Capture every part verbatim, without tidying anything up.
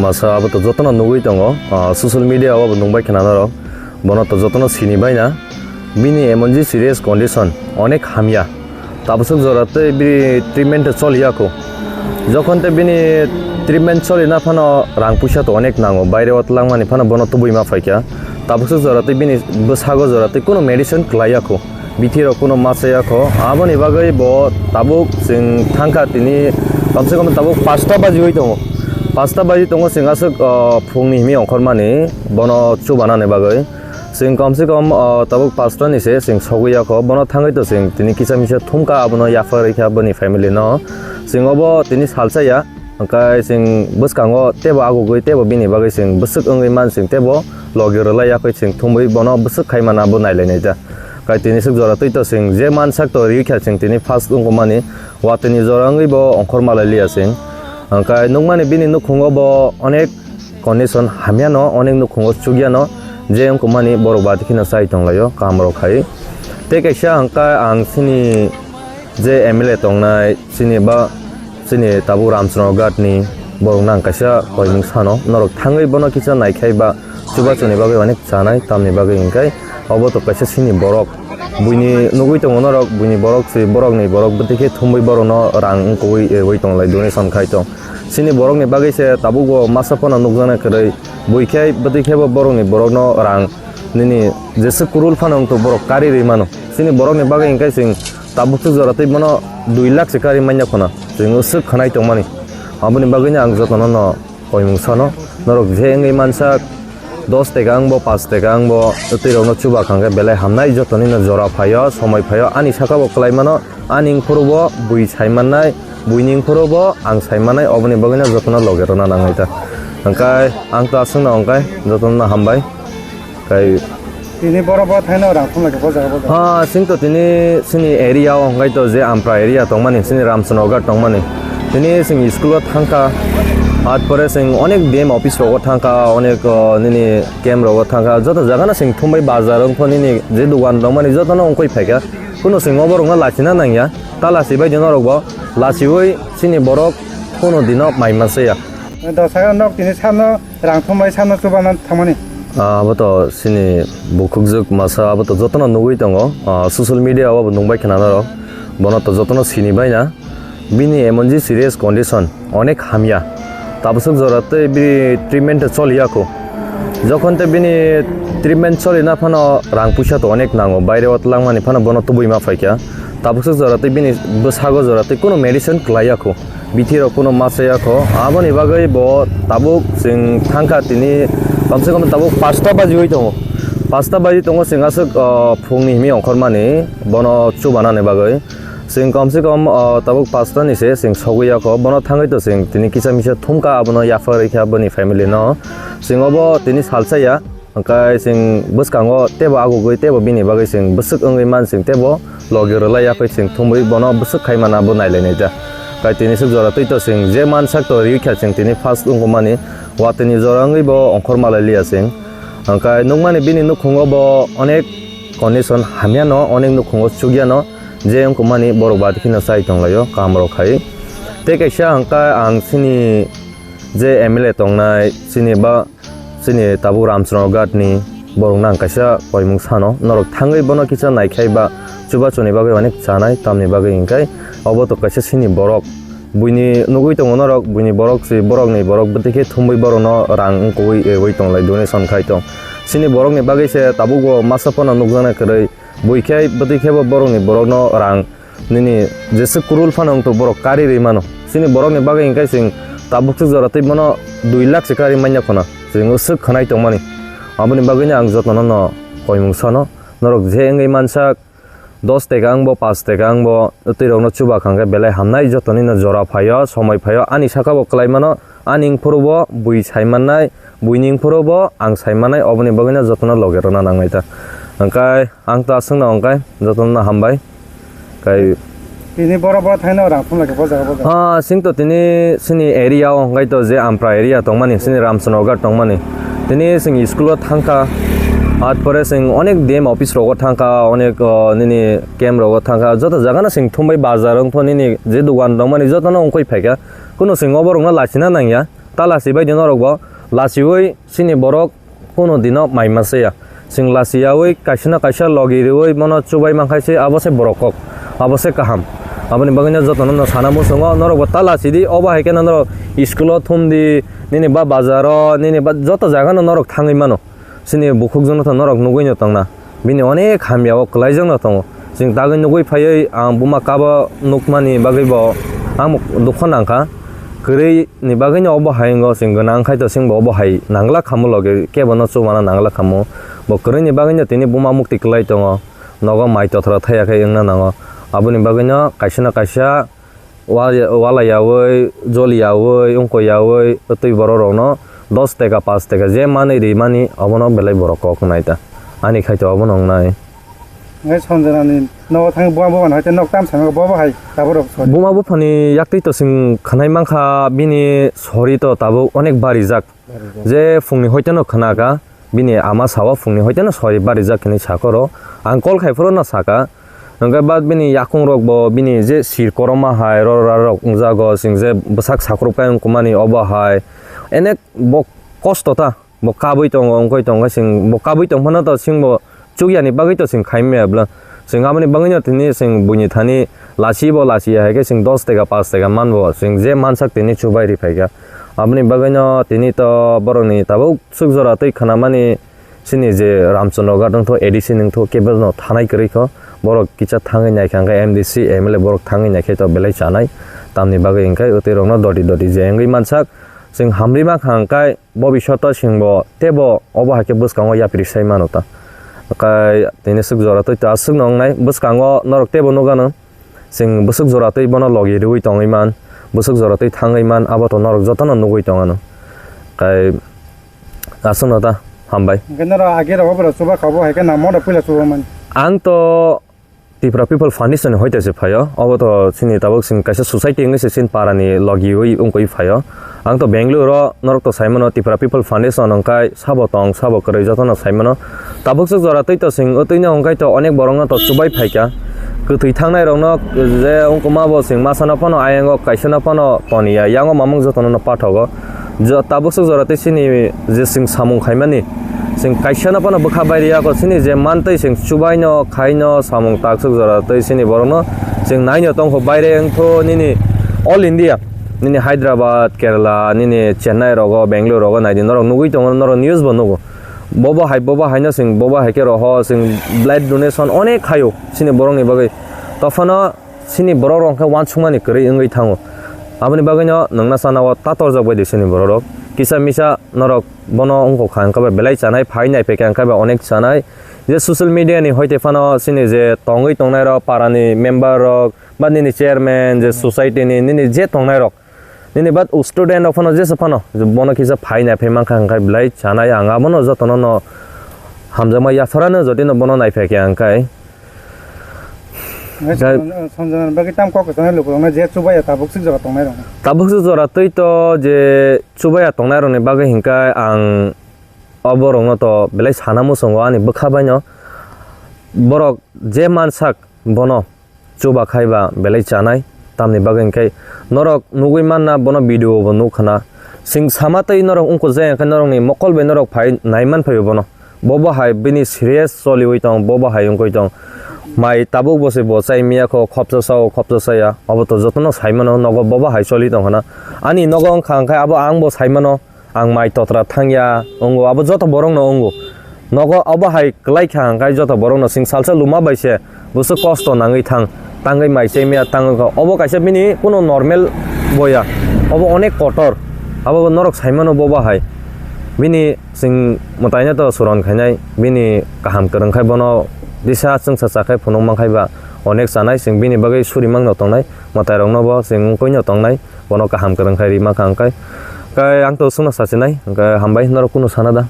Asa abo to jotono nugwi tongo, ah, social media o abo nungbai khna norok. Bono to jotono sini baina. Bini emon je serious condition, onek hamya. Tabuk swk jora tei bini treatment choli ya kho. Jokhon tei bini treatment choli na phano rang puisa to onek nango, baire o twlangmani phano bono tubui ma phaikha. Tabuk swk jora tei bini bwsago jora tei kunu medicine kwlai ya kho. Bithi rok kunu ma cha ya kho. Aboni bagwi bo tabuk chwng thangkha tini, komse kom tabuk pasta baji oi tongo. Pasta baji tongo chwng aswk, ah, phungni himi ongkhormani bono chubanani bagwi. Chwng komse kom, ah, tabuk pasta ni se chwng sogwi ya kho. Bono thangwi to chwng tini kisa misa thumkha, abono yapha rwkha boni family no. Chwng obo tini salsa ya. Hwnkhe chwng bwskango teibo agugwi teibo bini bagwi chwng bwswk wngwi man chwng teibo logi rwlai ya kho chwng thumwi bono bwswk khai mana bo nailainai ta. Kai tini swk jora twi to chwng je mansak to ri kha chwng tini first wngkukmani watwini jora wngwi bo ongkhor malai liya chwng. Hwnkhe nukmani bini nukhungo bo onek condition hamyano, onek nukhungo chukyano, je wngkukmani borok bati kheno chai tonglaio kaham rok khai. Tei kaisa hwnkhe ang chini je M L A tongnai chini ba chini tabuk Ramchandra Ghat ni borok nang kaisa koimung sano norok thangwi bono kisa naikhai ba chubachu ni bagwi onek chanai tamni bagwi hwnkhe obo to kaisa chini borok buini nugwi tongo norok buini borok se borok ni borok bwtwi khe thumwi borok no rang wngkukwi rwui tonglai donation khai tong chini borok ni bagwi se tabuk bo masa phano nukjaknai kwrwi bui khe bwtwi khe bo borok ni borok no rang nini jesa kurul phano wngkuk borok kari rwi mano chini borok ni bagwi hwnkhe chwng Tabuk swk jora tei bono dui lakh se kari manya khuna. Chwng swk khwnai tongmani. Aboni bagwino ang jotono no koimung sano. Norok je wngwi mansak dos taka wngbo, paanch taka wngbo, twi rokno chuba khangkhe belai hamnai jotoni no jora phaio, somoi phaio. Ani saka bo kwlai mano, ani wngphuru bo bui sai mannai, buini wngphuru bo ang sai mannai, oboni bagwino jotono loge rwna nangnai ta. Hwnkhe ang ta swngno hwnkhe jotono no hambai. Kai Tini borok bo thaino rang thumlai khe bo jaga bo jaga. Ha, sing to tini sini area o hwnkhe to je Ampra area tongmani, sini Ramchandra Ghat tongmani. Tini sing school o thangkha, at pore sing onek D M office rogo thangkha, onek, o, nini camp rogo thangkha, joto jaga no sing thumbai bazar wngkho nini je dugan tongmani joto no wngkoi phaikha. Kuno sing obo rokno lachina nangya, ta lachibai di norok bo, lachiwi sini borok kuno dino mai manse ya. Dosa nok tini sano Rang thumbai sano chubana thangmani. Ah, abo to sini bukhukjwk masa, abo to jotono nugwi tongo. Ah, social media o bo nungbai khna norok. Bono to jotono sini baina. Bini emon je serious condition, onek hamya. Tabuk swk jora tei bini treatment choli ya kho. Jokhon tei bini treatment choli na phano rang puisa to onek nango. Baire o twlangmani phano bono tubui ma phaikha. Tabuk swk jora tei bini bwsago jora tei kuno medicine kwlai ya kho. Bithi rok kuno ma cha ya kho. Aboni bagwi bo tabuk chwng thangkha tini komse kom tabuk paanch ta baji oi tongo. Paanch ta baji tongo chwng aswk, ah, phungni himi ongkhormani bono chubanani bagwi. Chwng komse kom, ah, tabuk paanch ta ni se chwng sogwi ya kho. Bono thangwi to chwng tini kisa misa thumkha abono yapha rwkha boni family no. Chwng obo tini salsa ya. Hwnkhe chwng bwskango teibo agugwi teibo bini bagwi chwng bwswk wngwi man chwng teibo logi rwlai ya phai chwng thumwi bono bwswk khai mana bo nailainai ta. Kai tini swk jora twi to chwng je mansak to ri kha chwng tini first wngkukmani watwini jora wngwi bo ongkhor malai liya chwng. Hwnkhe nukmani bini nukhungo bo onek condition hamyano, onek nukhungo chukyano je wngkukmani borok bati kheno chai tonglaio kaham rok khai. Tei kaisa hwnkhe ang chini je M L A tongnai chini ba Chini tabuk Ramchandra Ghat ni borok nang kaisa koimung sano norok thangwi bono kisa naikhai ba chubachu ni bagwi onek chanai tamni bagwi hwnkhe obo to kaisa chini borok buini nugwi tongo norok buini borok si borok ni borok bwtwi khe thumwi borok no rang wngkukwi rwi tonglai donation khai tong chini borok ni bagwi se tabuk bo masa phano nukjaknai kwrwi bui khe bwtwi khe bo borok ni borok no rang Nini jesa kurul phano wngto borok kari rwi mano. Chini borokni bagwi hwnkhe chwng tabuk swk jora twi bono dui lakh se kari manya khuna. Chwng swk khwnai tongmani. Aboni bagwino ang jotono no koimung sano. Norok je wngwi mansak dos taka wngbo, paanch taka wngbo, twi rokno chuba khangkhe belai hamnai jotoni no jora phaio, somoi phaio, ani saka bo kwlai mano. Ani wngphuru bo bui sai mannai, buini wngphuru bo ang sai mannai, oboni bagwino jotono loge rwna nangnai ta. Hwnkhe ang ta aswkno hwnkhe jotono hambai. Kai Tini boro boro thaino rang thumlai khe bo jaga bo jaga. Ah, sing to tini sini area o hwnkhe to je Ampra area tongmani, sini Ramchandra Ghat tongmani. Tini sing school o thangkha, at pore sing onek D M office rogo thangkha, onek, oh, nini camp rogo thangkha, joto jaga no sing thumbai bazar wngpho nini je dugan tongmani jotono wngkoi phaikha. Kuno chwng oborokno lachina nangya. ta lachi bai di norok bo, lachiui chini borok kuno dino mai masa ya. Chwng lachiyaui kaisa na kaisa logi riui bono chubai mankha se, abo se borok kok, abo se kaham. Aboni bagwi no jotono no sana muchungo, norok bo ta lachi di, obo hai khe no norok school o thum di, nini ba bazar o, nini ba joto jaga no norok thangwi mano. Chini bukhukjwk no to norok nugwi no tongna. Bini onek hamya o kwlaijak no tongo. Chwng tagwi nugwi phaiwi ang buma kabo nukmani bagwi bo ang bo dukha nangkha. Kwrwi ni bagwi no obo hai wngo, chwng gwnang khai to chwng bo obo hai nangla khamu logi kebo no chubana nangla khamu. Bo kwrwi ni bagwi no tini buma mukti kwlai tongo. Nogo mai tothra thaya khe wngna nango. Aboni bagwi no kaisa na kaisa Wa-, walaiyaui, joliyaui, wngkoiyaui, twi borok rokno dos teka, paanch teka je manwi rimani, obono belai borok kok wngnai ta. Ani khai to obono wngnai. Hwnkhe Sanjanani nogo thangwi buma buphani hai tei nok tam sano bo bo hai tabuk rok sori. Buma buphani yaktwi to chwng khwnai mankha, bini sori to tabuk onek barijak. Barijak. Je phungni hoiteno khwnakha, bini ama sao phungni hoiteno sori barijak hinwi sakha oro. Ang call khai phuru no sakha. Hwnkhe ba bini yakung rok bo bini je sir koroma hai rora rok wngjago, chwng je bwsak sakrupkhe wngkukmani obo hai. Enek bo kosto ta, bo kabui tongo, wngkoi tongo, chwng bo kabui tongphano to chwng bo chukyani bagwi to chwng khaimaya bwla. Chwng aboni bagwino tini chwng buini thani lachibo lachiya hai khe chwng dos teka, paanch teka manbo, chwng je mansak tini chubai riphaikha. Aboni bagwino tini to borokni tabuk swk jora twi khwnamani. Chini je Ramchandra Ghat wngtho, A D C wngtho, kebo no thanai kwrwi kho. Borok kisa thangwi naikha hwnkhe M D C, M L A borok thangwi naikhe to belai chanai. Tamni bagwi hwnkhe twi rokno doti doti je wngwi mansak. Chwng hamri mankha hwnkhe bobishoto chwngbo teibo obo hai khe bwskango yapri sai mano ta. Hwnkhe tini swk jora twi ta swk no wngnai bwskango norok teibo nukgano. Chwng bwswk jora twi bono logi rwui tongwi man, bwswk jora twi thangwi man, abo to norok jotono nugwi tong ano. Kai aswkno ta hambai. Hwnkhe norok age rogo borok chuba kha bo hai khe namo da puila chuba mani. Ang to Tipra People Foundation ni hoite se phaio, obo to chini tabuk chwng kaisa society wngwi se chini para ni logi ui wngwi phaio. Ang to Bangalore o norok to sai mano Tipra People Foundation wngkai sabo tong sabo kwrwi jotono sai mano. Tabuk swk jora twi to chwng o twi no hwnkhe to onek borok no to chubai phaikha. Kwthwi thangnai rok no je wngkuma bo chwng masa no phano ayang o kaisa no phano toniya, yang o mamung jotono no pathogo. Jo-, tabuk swk jora twi chini je chwng samung khaimani chwng kaisa no phano bwkha bai riyakho, chini je mantwi chwng chubai no khai no samung tak swk jora twi chini borok no chwng nai no tongkho baire wngkho nini all India. Nini Hyderabad, Kerala, nini Chennai rogo, Bangalore rogo naidi norok nugwi tongo, norok news bo nugo. Bobo hai, bobo hai no chwng, bobo hai khe roho chwng blood donation onek khaio chini borok ni bagwi. Tophano chini borok rok khe uansukmani kwrwi wngwi thango. Aboni bagwi no nwngna sana o ta torjak bai di chini borok rok. Kisa misa norok bono wngkha hwnkhe belai chanai, phai nai phaikha hwnkhe onek chanai. Je social media ni hoite phano chini je tongwi tongnai rok, para ni member rok, ba nini chairman, je society ni nini je tongnai rok, nini ba student rok phano jesa phano, je bono kisa phai nai phai mankha hwnkhe belai chanai, ang abono jotono no hamjakma yapharano jotino bono nai phaikha hwnkhe. Hwnkhe Sonjana bagwi tam kok kwchangni lukurokno je chubaya tabuk swk jora tongnai rokno. Tabuk swk jora twi to je chubaya tongnai rokni bagwi hwnkhe ang o borokno to belai sana muchungo ani bwkha baino. Borok je mansak bono chuba khai ba belai chanai, tamni bagwi hwnkhe norok nugwi manna bono video bo nukha na. Chwng sama tei norok wngkuk jaya hwnkhe norokni mokol bai norok phai nai man phaibo bono. Bobo hai bini serious choliwi tong, bobo hai wngwi tong. Mai tabuk bo se bo chai miya kho, khopsa sao, khopsa saya. Obo to jotono sai mano, nogo bobo hai choli tong khana. Ani nogo wngkha hwnkhe abo ang bo sai mano. Ang mai totra thangya, wngo, abo joto borokno wngo. Nogo abo hai kwlai kha hwnkhe joto borokno chwng salsa luma bai se bwswk kosto nangwi thang, tangwi mai chai maya tangwi kha. Obo kaisa bini kuno normal boya, obo onek kotor. Abo norok sai mano bobo hai. Bini chwng mwtaino to suron khainai, bini kaham kwrwng khai bono disa chwngsa cha khai phunuk man khai ba onek chanai, chwng bini bagwi suri mangno tongnai, mwtai rokno bo chwng wngkoi no tongnai. Bono kaham kwrwng khai rima kha hwnkhe. Hwnkhe ang to chwngno sachinai, hwnkhe hambai norok kunu sana da.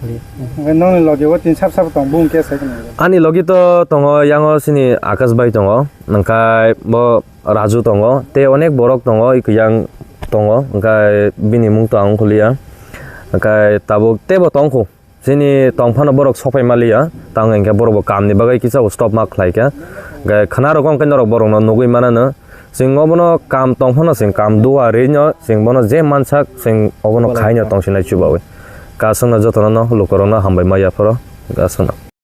Hwnkhe nokni logi o tin sap sap tong, bung khe sai khna. Ani logi to tongo, yango chini Akash bai tongo, hwnkhe bo Raju tongo, tei onek borok tongo, yang tongo, hwnkhe bini mung to ang ongkhuliya. Hwnkhe tabuk teibo tongkhu. Chini tong phano borok sopai maliya, tang hwnkhe borok bo kamni bagwi kisa stop ma khlai kha. Hwnkhe khna rok hwnkhe norok borokno nugwi manano, Chwng obono kam tong phano chwng kam duari no chwng bono je mansak chwng obono khaino tong sinai chubawi. Kasungno jotono no lukurokno hambai ma yapharo kasungno.